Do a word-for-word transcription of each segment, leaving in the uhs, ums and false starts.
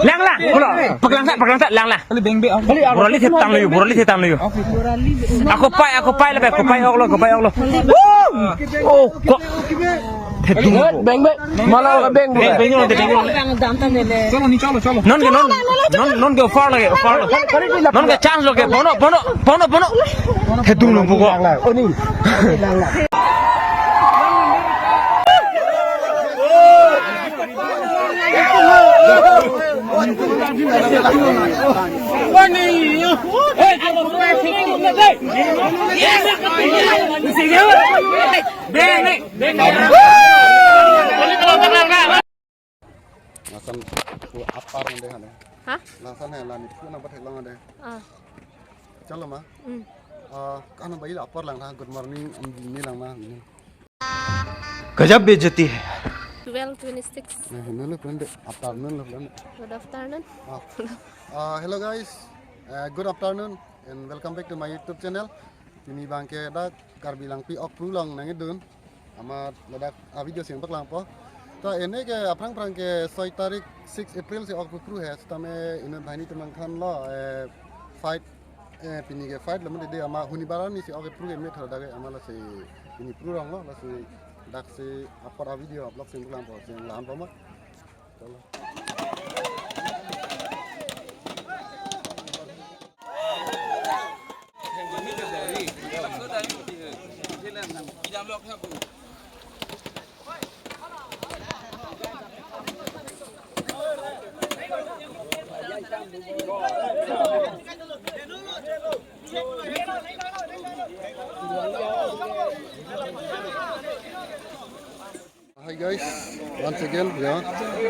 Lang lang, kulo. Paklang sa, paklang sa, lang lang. Beng beng. Borali thetam lo, borali thetam lo. Ako pai, ako pai lebe, ako pai ok lo, ako pai ok lo. Woo! Oh, ko. Thedung. Beng beng. Mala beng beng. Beng beng, beng beng. Chalo ni, chalo, chalo. Non ke non. Non, non ke offer lage, offer lage. Non ke chance lage. Bono, bono, bono, bono. Thedung lo buko. Lason tu apar nang dei hane. Hah? Lason he la nephu nangpatheklong dei. Ah. Chalo ma. Hmm. Ah, kan bayi la apar lang tha. Good morning, am dini lang ma. Gajab bejati hai. Twelve twenty-six. Nah, ini lo pende. Afternoon lo pende. Good afternoon. Ah. Ah, hello guys. Uh, good afternoon and welcome back to my YouTube channel. Pini abangke dak Karbi Langpi Okpru along nangkedun. Amat ladak a video si paklangpo. Ta ene ke aphrang aphrang ke soi tarik six April si Okpru he. Sitame inut banghini atum nangthanlo, eh, fight, eh, pini ke fight lo mati dei, amat huni barani si Okpru ke me thor dak ke amat lasi pini Pru rong lo, lasi dak si apor a video vlog si paklangpo, si la-anpo ma. Chalo. Hi guys, once again, ya.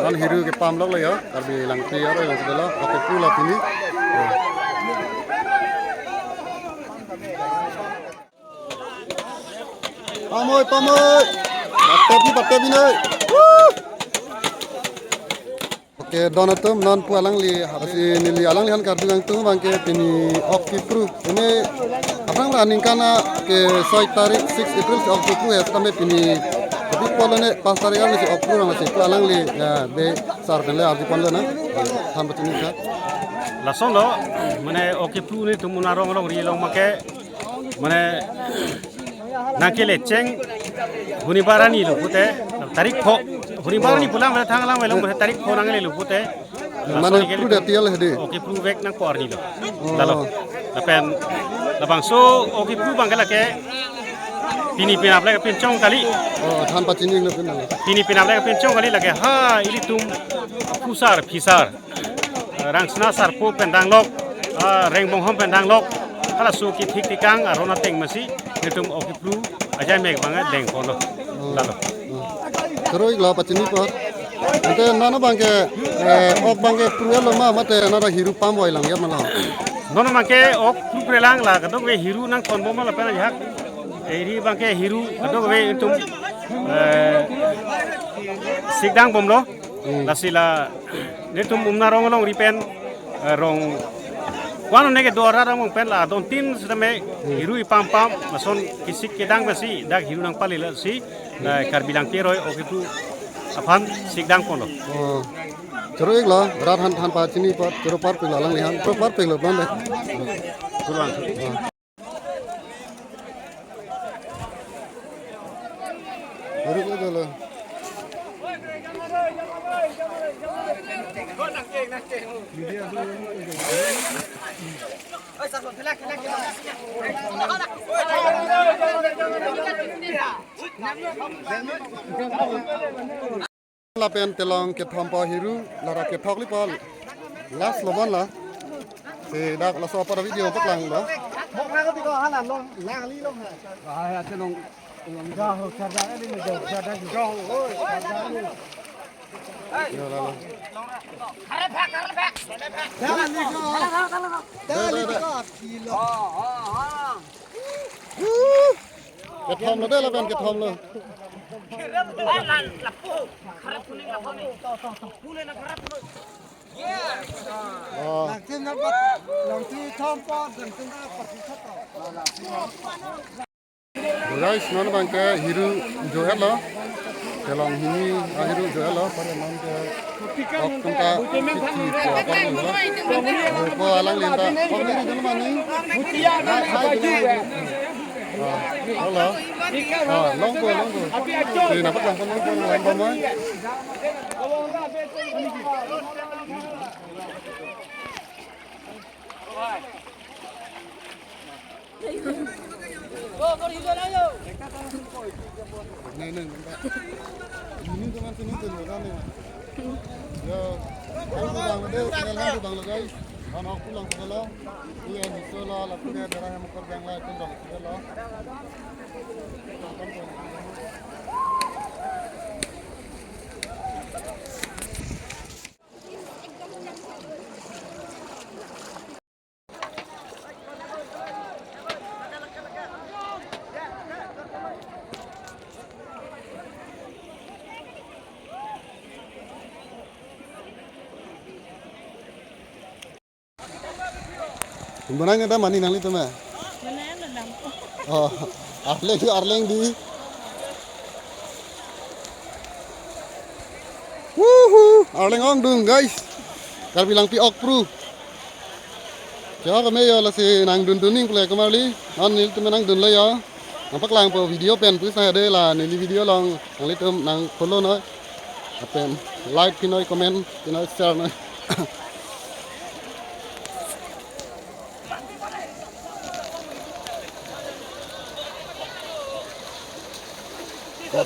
Non hiru kepam lok lo ya, Karbi Langpi aroi along si dolo, Okpru lo pini. Ya. Pamoi, pamoi. Batepi, batepi noi. Woo! Oke, don atum, non pu alangli, lasi neli alangli aphan kardom nangthu abangke pini Okpru. Ini aphrang ra aningkan ke soi tarik six April si Okpru he, sitame pini tapi polo ne pas tarik arni si Okpru rong si pu alangli, ya, be sar pen le arjuponlo na. Than pachini tha. Lason lo, mane Okpru netum Umnaorong alongri along make, mane nangkele cheng huni barani lo pute, tarik pho, huni barani pulang mane thang lang melo mane tarik pho nangle lo pute. Mane Lason ke Pru dak tial hedi. Okpru vek nangpo arni lo. Oh. Lalo. Lapen labangso Okpru abangke lake pini penap le kapinchong kali. Oh, than pachini lo pin. Pini penap le kapinchong kali lake ha ilitum phusar phisar. Rangsina sarpo pen danglok, ah, Rengbonghom pen danglok, halaso kethik thekang aron ateng masi netum Okpru ajai mek abang dengponlo. Lalo. Choro-iklo pachinipo. Ante non abangke, eh, ok abangke pru-et lo ma mate non hiru pam voi lang ya ma lo. Non abangke ok pru-pre lang la kadokave hiru nangthonbom lapen ajahak. Eh, ri abangke hiru kadokave itum, eh, sikdangbomlo. Hmm. Lasi la netum Umnaorong alongri pen, eh, rong ko-an ne kedo arat angbong pen la don tin sitame hiru ipam pam lason kesik kedang pensi dak hiru nangpale lasi la Karbi Langpi aroi Okpru aphan sikdangponlo. Oh. Choro-iklo, rat han than pachinipo, choro parpiklo alangli han, choro parpiklo plan de. Kurang. Oh. Baru ko dolo. Lapen telong kethompo hiru, laro kethok lipo. Last lo bon la. Si dak laso apor video paklanglo. Yo, lalo. Dale, dale, dale. Kethomlo de lapen kethomlo. Oh. Guys, non abangke hiru jo-etlo. Kelong hini ahiru jo lo, pare non ke ok tungka chithi ko apa ni lo. Ko alang lenta, ok ni dun mani. Hai, hai, dun mani. Ah, halo. Ah, longpo, longpo. Di, napa lang, longpo, longpo, mai. Nai, nai, nai. Ini teman sini tuh, kan, ya. Ya, aku bang, deh, kenal aku bang lo, guys. Kan aku pulang ke dalam. Iya, ini solo, lalu dia darah yang mekar bang lah, itu bang, itu lo. Tum bonai ne ta mani nanglitum ma? Bonai ne dam. Oh, arleng tu arleng di. Wuhu, arleng ongdung, guys. Karbi Langpi Okpru. Kya kame yo lasi nangdun dun ning pule kamarli. Non nelitum nangdun lo yo. Nangpaklangpo video pen pus na de la neli video along nanglitum nang follow noi. Lapen like pinoi, comment pinoi, share noi.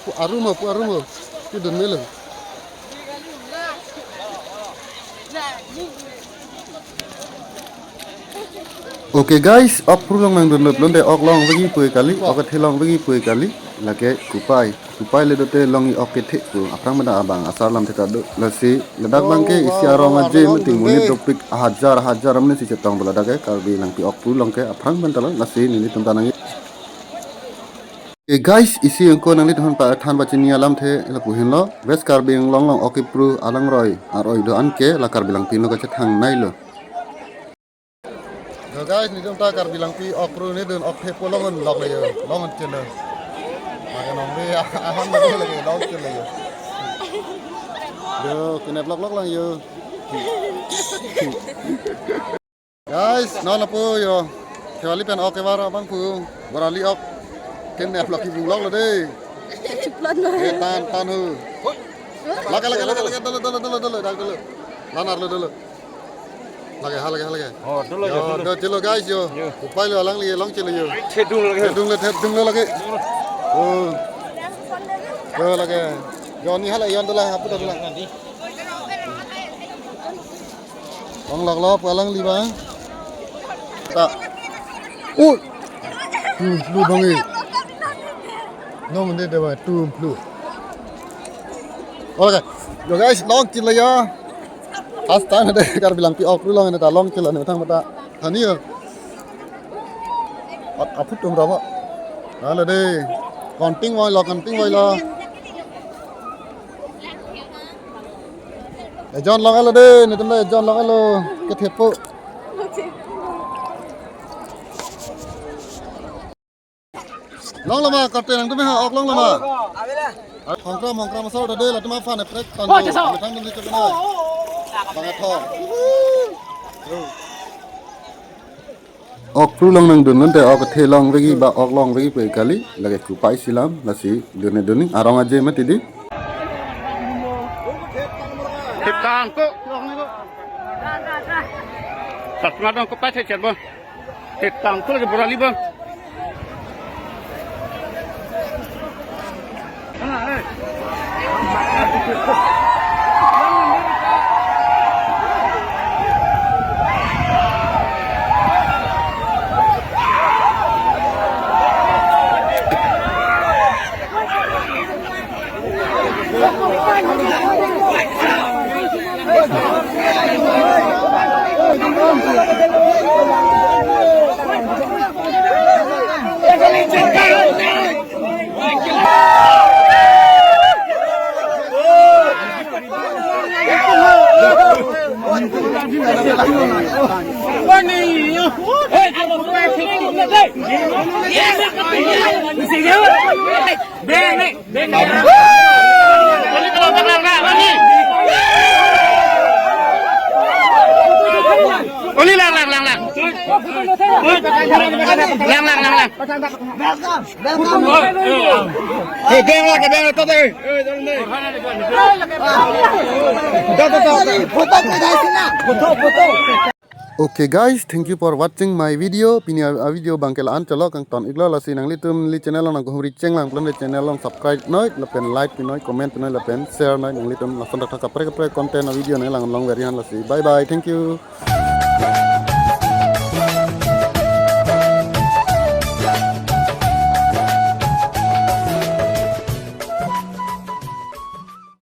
Pu arum ho, pu arum ho. Kedun melo. Okay guys, Okpru along nangdunlot lonte ok longvekji pu kali, ok kethe longvekji pu kali, lake kopai. Kopai le dote longji ok kethe pu aphrang pen ta abang asar alamthe ta do. Lasi ladak abang ke isi arong aje, meeting monit dopik hajar hajar amonit si chetong pu ladak ke Karbi Langpi Okpru along ke aphrang pen ta lo, lasi nelitum ta nang. Okay guys, isi ingko nanglitum aphan pathan pachini alamthe lapu henlo, West Karbi Anglong along Okpru alangroi aroi do-an ke la Karbi Langpi lo kachethang nai lo. Yo guys, nelitum ta Karbi Langpi Okpru ne dun ok thepo longlok le yo, long chelo. Maka nong de ahon de lagi long chelo yo. Yo, kenep loklok lang yo. Guys, non lapu yo. Kevali pen ok kevar abang pu. Borali ok. Kenep lok kibung lok lo de. Chiplot lo. Eh, tan, tan ho. Lake, lake, lake, lake, dolo, dolo, dolo, dolo, dak dolo. Lanar lo dolo. Lake, ha lake, ha lake. Oh, dolo yo, yo, dolo. Do chelo guys yo. Yo. Kopai lo alangli long chelo yo. Thedung lo lake. Thedung lo, thedung lo lake. Oh. Yo lake. Yo ni hala yon dola, apu dola. Longlok lo pu alangli ba. Ta. Uh. Hmm, lu bang eh. No mende de ba, tum plu. Okay. Yo guys, long chelo yo. First time de Karbi Langpi Okpru along ne ta long chelo ne thang mata. Thani yo. At aput tum rama. Hala de. Konting wai lo, konting wai lo. Ejon long alo de, netum de ejon long alo. Kethe po. Long lama, karte nangtum ha, ok long lama. Hongkram, hongkram asor ta de, latum aphan eprek tan. Oh, chesa. Metang dum di chekna. Bang athong. Okpru along nangdun lonte ok kethe longvekji ba ok longvekji pu kali, lake kopai si lam, lasi dun ne dun ning arong aje mati di. Theptang ko. Sasma dong kopai the cherbo. Theptang ko lagi borali bang. Lang, lang, lang, lang. Lang, lang, lang, lang. Hey, beng lang, beng lang, to, to. To, to, to. Photo, photo. Okay guys, thank you for watching my video. Pini a, a video abang ke la-an cholo kangton iklo, lasi nanglitum neli channel along nangkehumri chenglang pulote channel along subscribe noi, lapen like pi noi, comment pi noi, lapen share noi, nanglitum lason thakthak kaprek kaprek content a video nanglang longver-i han lasi. Bye bye, thank you.